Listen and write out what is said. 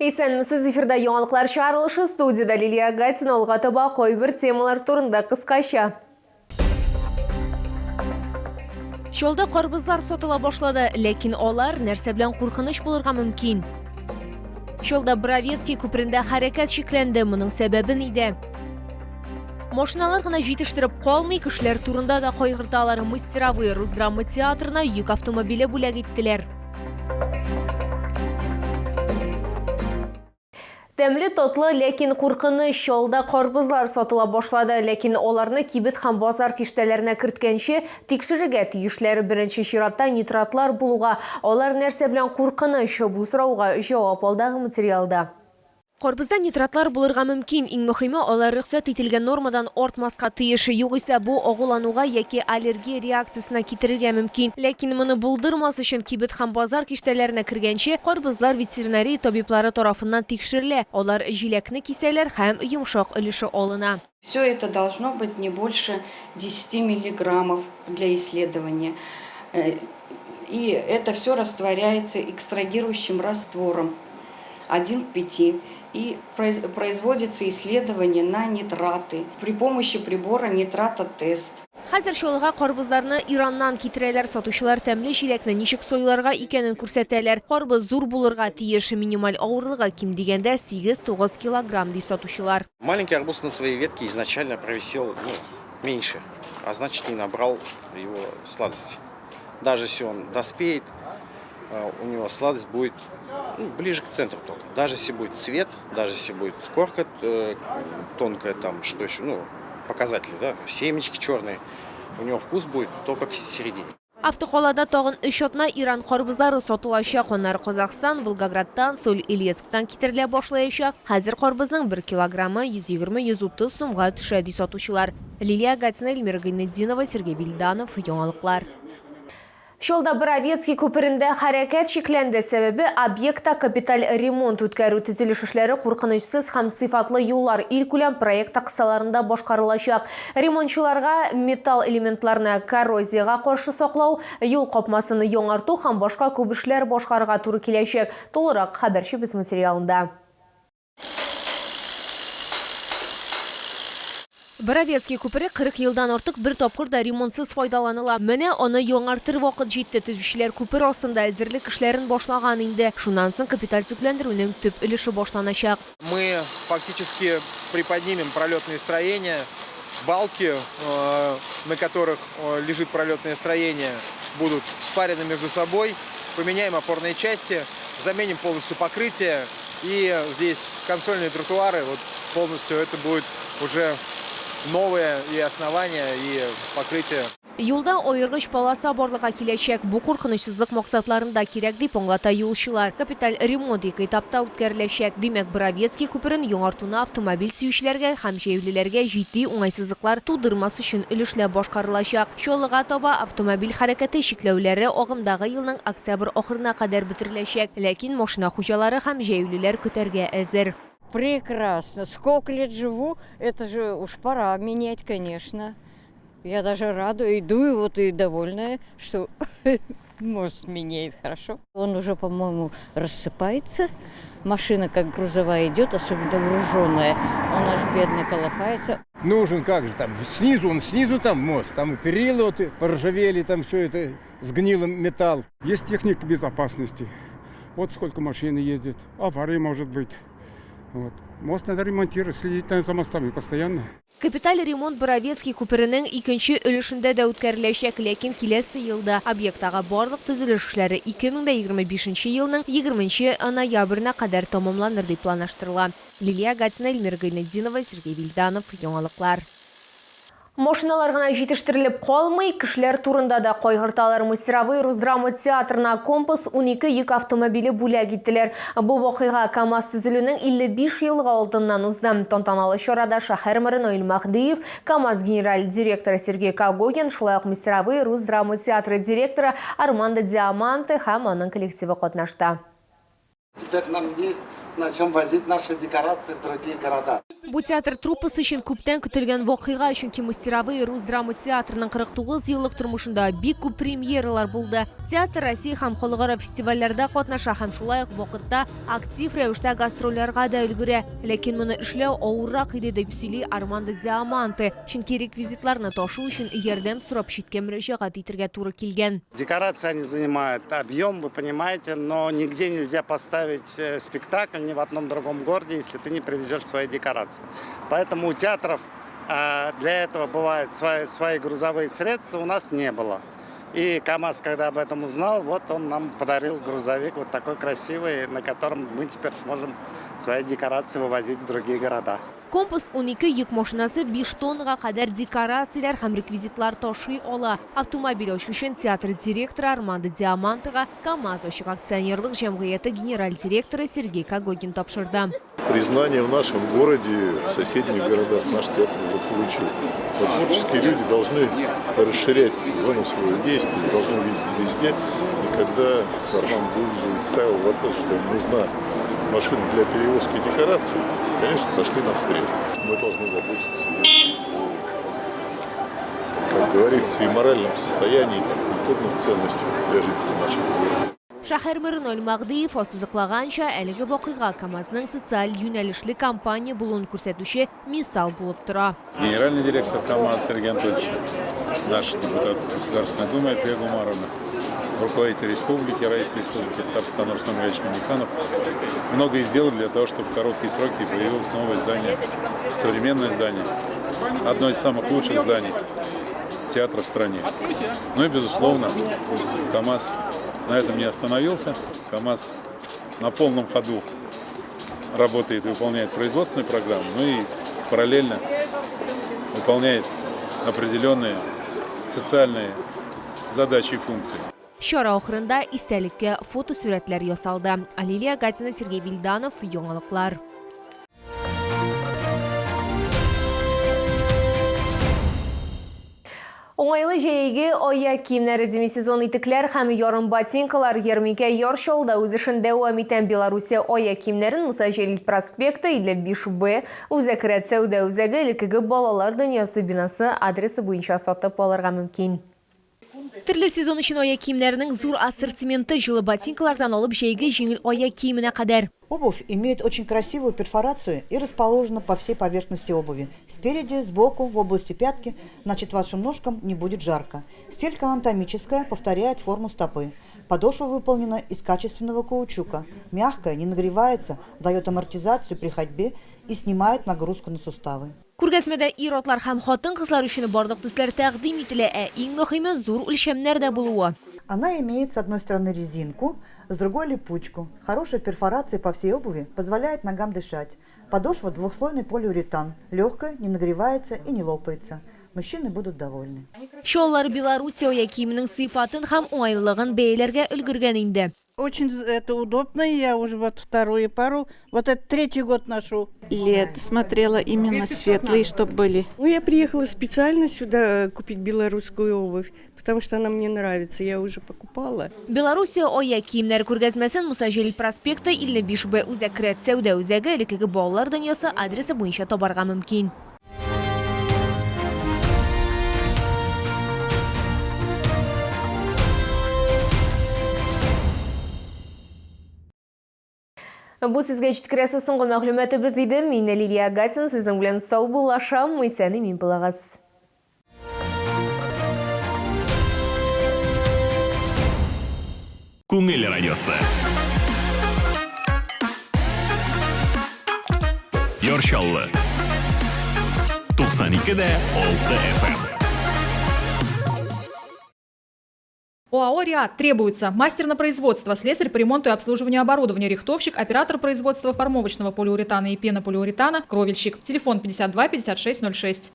Исәнмесез, эфирда яңалыклар чыгарылышы, студиядә Лилия Гатина. Алга таба кайбер темалар турында кыскача. Чалда карбызлар сатыла башлады, ләкин алар нәрсә белән куркыныч булырга мөмкин? Чалда Бровецкий күперендә хәрәкәт чикләнде, моның сәбәбе нидә? Машиналар гына җитештереп калмый, кешеләр турында да кайгырталар. Мастеровые рус драма театрына йөк автомобиле бүләк иттеләр. Тәмле, татлы, ләкин куркыныч чалда карбызлар сатыла башлады. Ләкин аларны кибет һәм базар киштәләренә керткәнче тикшерергә тиешләр. Беренче чиратта нитратлар булуга, алар нәрсә белән куркыныч? Бу сорауга җавап алдагы материалда. Карбызда нитратлар булырга мөмкин. Иң мөһиме, алар рөхсәт ителгән нормадан артмаска тиеш. Югыйсә, бу агулануга яки аллергия реакциясенә китерергә мөмкин. Ләкин моны булдырмас өчен кибет һәм базар киштәләренә кергәнче, карбызлар ветеринария табиблары тарафыннан тикшерелә. Алар җиләкне кисәләр һәм йомшак өлеше алына. Все это должно быть не больше десяти миллиграммов для исследования. И это все растворяется экстрагирующим раствором 1 к 5. И производится исследование на нитраты при помощи прибора нитратотест. Хәзер Чаллыга карбызларны Ираннан китерәләр. Сатучылар тәмле җиләкне ничек сайларга икәнен күрсәтәләр. Карбыз зур булырга тиеш, минималь авырлыгы ким дигәндә 8-9 килограмм, ди сатучылар. Маленький арбуз на своей ветке изначально провисел, ну, меньше, а значит не набрал его сладости. Даже если он доспеет, у него сладость будет, ну, ближе к центру только. Даже если будет цвет, даже если будет корка тонкая, там, что еще, ну, показатели, да, семечки черные, у него вкус будет только к середине. Автокалада тагын өч атна Иран карбызлары сатылачак. Аннары Казахстан, Волгоградтан, Соль-Илецктан китерелә башлаячак. Хәзер карбызның бер килограммы 120-130 сумга төшә, ди сатучылар. Лилия Гатина, Эльмира Гыйнетдинова, Сергей Вильданов, Яңалыклар. Чалда Боровецкий күперендә хәрәкәт чикләнде. Сәбәбе, объектта капиталь ремонт үткәрү. Төзелеш эшләре Куркынычсыз һәм сыйфатлы юллар илкүләм проекты кысаларында башкарылачак. Ремонтчыларга металл элементларны коррозиягә каршы саклау, юл капмасын яңарту һәм башка күп эшләр башкарырга туры киләчәк. Тулырак хәбәрчебез материалында. Боровецкий күпере 40 елдан артык бер тапкыр да ремонтсыз файдаланыла. Менә аны яңартыр вакыт җитте. Төзүчеләр күпер астында әзерлек эшләрен башлаган инде. Шуннан соң капиталь төзекләндерүнең төп өлеше башланачак. Мы фактически приподнимем пролетные строения, балки, на которых лежит пролетное строение, будут спарены между собой, поменяем опорные части, заменим полностью покрытие. И здесь консольные тротуары, вот полностью это будет уже новое и основание, и покрытие. Юлда аергыч полоса барлыкка киләчәк. Бу куркынычсызлык максатларында кирәк, дип аңлата юлчылар. Капиталь ремонт ике этапта үткәреләчәк. Димәк, Боровецкий күперен яңартуны автомобиль сөючеләргә һәм җәяүлеләргә җитди уңайсызлыклар тудырмас өчен өлешләп башкарылачак. Чаллыга таба автомобиль хәрәкәте чикләүләре агымдагы елның октябрь ахырына кадәр бетереләчәк. Ләкин машина хуҗалары һәм җәяүлеләр көтәргә әзер. Прекрасно. Сколько лет живу, это же уж пора менять, конечно. Я даже рада, иду и вот и довольная, что мост меняет хорошо. Он уже, по-моему, рассыпается. Машина как грузовая идет, особенно груженная. Он аж бедный колыхается. Нужен как же там, снизу, он снизу там мост, там и перила вот поржавели, там все это сгнило металл. Есть техника безопасности. Вот сколько машин ездит, аварии может быть. Вот. Мост надо ремонтировать, следить надо за мостами постоянно. Капиталь ремонт Боровецкий күперенең икенче өлешендә дә үткәреләчәк, ләкин киләсе елда. Объекттагы барлык төзелеш эшләре 2025 нче елның 20 нче ноябренә кадәр тәмамланыр дип планлаштырыла. Лилия Гатина, Эльмира Гыйльметдинова, Сергей Вильданов, Яңалыклар. Машиналар гына җитештерелеп калмый, кешеләр турында да кайгырталар. Мастеровые Русдрама театрына Компас 12 йөк автомобиле бүләк иттеләр. Бу вакыйга КАМАЗ төзелүнең 55 еллыгы алдыннан узды. Тантаналы чарада шәһәр мэры Наил Мәһдиев, КАМАЗ генераль директоры Сергей Когогин, шулай ук Мастеровые Русдрама театры директоры Армандо Диаманте һәм аның коллективы катнашты. Теперь нам есть на чем возить наши декорации в другие города. Бу театр труппасы өчен күптән көтелгән вакыйга, чөнки Мастеровые рус драма театрының 49 еллык тормышында бик күп премьералар булды. Театр Россия һәм халыкара фестивальләрдә катнаша һәм шулай ук вакытта актив рәвештә гастрольләргә дә өлгерә. Ләкин моны эшләү авыррак иде, дип сөйли Армандо Диаманте, чөнки реквизитларны ташу өчен ярдәм сорап читкә мөрәҗәгать итәргә туры килгән. Декорации они занимают объем, вы понимаете, но нигде нельзя поставить спектакль ни в одном другом городе, если ты не привезешь свои декорации. Поэтому у театров для этого бывают свои грузовые средства, у нас не было. И КАМАЗ, когда об этом узнал, вот он нам подарил грузовик вот такой красивый, на котором мы теперь сможем свои декорации вывозить в другие города. Компас 12 йөк машинасы 5 тоннага кадәр декорацияләр һәм реквизитлар ташый ала. Автомобиль ачкычын театр директоры Армандо Диамантега КАМАЗ ачык акционерлык җәмгыяте генераль директоры Сергей Когогин тапшырды. Признание в нашем городе, в соседних городах наш театр уже получил. Но творческие люди должны расширять зону своего действия, должны видеть везде. И когда Арман Гульзович ставил вопрос, что им нужна машина для перевозки декораций, конечно, пошли навстречу. Мы должны заботиться о, как говорится, и моральном состоянии, и культурных ценностях для жителей нашего города. Шәһәр мэры Наил Мәһдиев ассызыклаганча, әлеге вакыйга КАМАЗның социаль юнәлешле компания булуын күрсәтүче мисал булып тора. Генеральный директор КАМАЗ Сергей Анатольевич, наш депутат Государственной Думы Альфия Гумаровна, руководитель республики, Раис Республики Татарстан Рустам Нургалиевич Минниханов многое сделали для того, чтобы в короткие сроки появилось новое здание, современное здание, одно из самых лучших зданий театра в стране. Ну и, безусловно, КАМАЗ на этом не остановился. КАМАЗ на полном ходу работает и выполняет производственную программу, ну и параллельно выполняет определенные социальные задачи и функции. Чара ахырында истәлеккә фотосурәтләр ясалды. Алилия Гатина, Сергей Вильданов, Яңалыклар. Уңайлы җәйге аяк киемнәре, демисезон итекләр һәм ярым ботинкалар ярминкә Яр Чаллыда үз эшен дәвам итә. Белоруссия аяк киемнәрен Муса Җәлил проспекты 55Б, Үзәк рәт сәүдә үзәге, элеккеге Балалар дөньясы бинасы адресы буенча сатып алырга мөмкин. Төрле сезон өчен аяк киемнәренең зур ассортименты: җылы ботинкалардан алып җәйге җиңел аяк киеменә кадәр. Обувь имеет очень красивую перфорацию и расположена по всей поверхности обуви. Спереди, сбоку, в области пятки, значит, вашим ножкам не будет жарко. Стелька анатомическая, повторяет форму стопы. Подошва выполнена из качественного каучука. Мягкая, не нагревается, дает амортизацию при ходьбе и снимает нагрузку на суставы. Күргәзмәдә ир-атлар һәм хатын-кызлар өчен барлык төсләр тәкъдим ителә, ә иң мөһиме зур үлчәмнәрдә булуы. Она имеет с одной стороны резинку, с другой липучку. Хорошая перфорация по всей обуви позволяет ногам дышать. Подошва двухслойный полиуретан, легкая, не нагревается и не лопается. Мужчины будут довольны. Чаллылар Белоруссия аяк киеменең сыйфатын һәм уңайлылыгын бәяләргә өлгергән инде. Очень это удобно, я уже вот вторую пару, вот это третий год ношу. Лет смотрела именно светлые, чтобы были. Ну, я приехала специально сюда купить белорусскую обувь, потому что она мне нравится, я уже покупала. Белоруссия аяк киемнәре күргәзмәсен Муса Җәлил проспекты 55Б, Үзәк рәт сәүдә үзәге, элеккеге Балалар дөньясы адресы буенча табарга мөмкин. Бу сезгә җиткерәсе соңгы мәгълүматыбыз иде. Мин Лилия Гатин сезнең белән саубуллашам. Исән имин булыгыз. Күңел радиосы. Яр Чаллы. 92,6 FM. ОАО «Риат» требуется мастер на производство, слесарь по ремонту и обслуживанию оборудования, рихтовщик, оператор производства формовочного полиуретана и пенополиуретана, кровельщик. Телефон 52 56 06.